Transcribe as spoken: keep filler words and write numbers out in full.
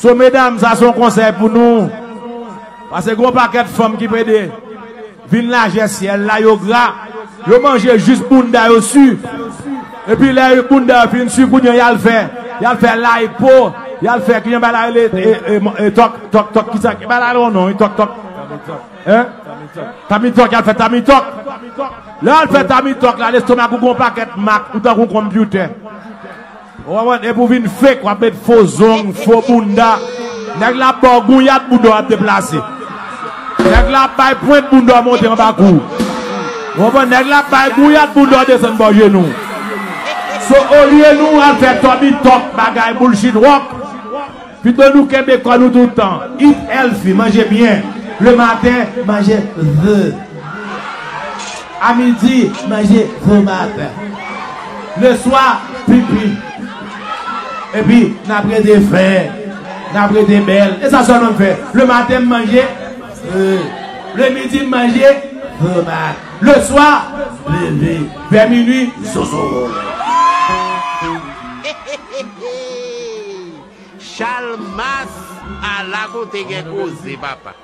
So, medam, sa se yon konsèy pou nou. Paske gen yon pakèt fanm ki pede vin lajè syèl la, yo gra, yo manje jis bounda yo si. Epi lè bounda yo fin si, kounye a y al fè, y al fè lipo, y al fè, kijan bay la rele, e, e, e, tòk, tòk, tòk, kisa, ki bay la rele yon non, wi, tòk, tòk. Hein? Tummy tuck, y al fè tummy tuck. Lè y al fè tummy tuck la, lestomak ou gen yon pakèt mak, ou tankou konpyutè. Ou konprann? Epi w vin fake, w ap met fo zong, fo bounda. Nèg la ap ba w gouyad, bounda w ap deplase. Nèg la ap bay pwent, bounda w monte anba kou. Ou konprann? Nèg la ap bay gouyad, bounda w desann bò jenou. So, olye nou al fè tummy tuck, bagay bullshit rock, pito nou kenbe kò nou tout tan. Eat healthy, manje byen. Le maten, manje ze. A midi, manje tomat. Le swa, pipi. Epi, n ap rete fen. N ap rete bèl. E sa sèlman m fè. Le maten, m manje ze. Le midi, m manje tomat. Le swa, bebe. Vè minui, zozo. Chalmas, ala kote gen koze, papa.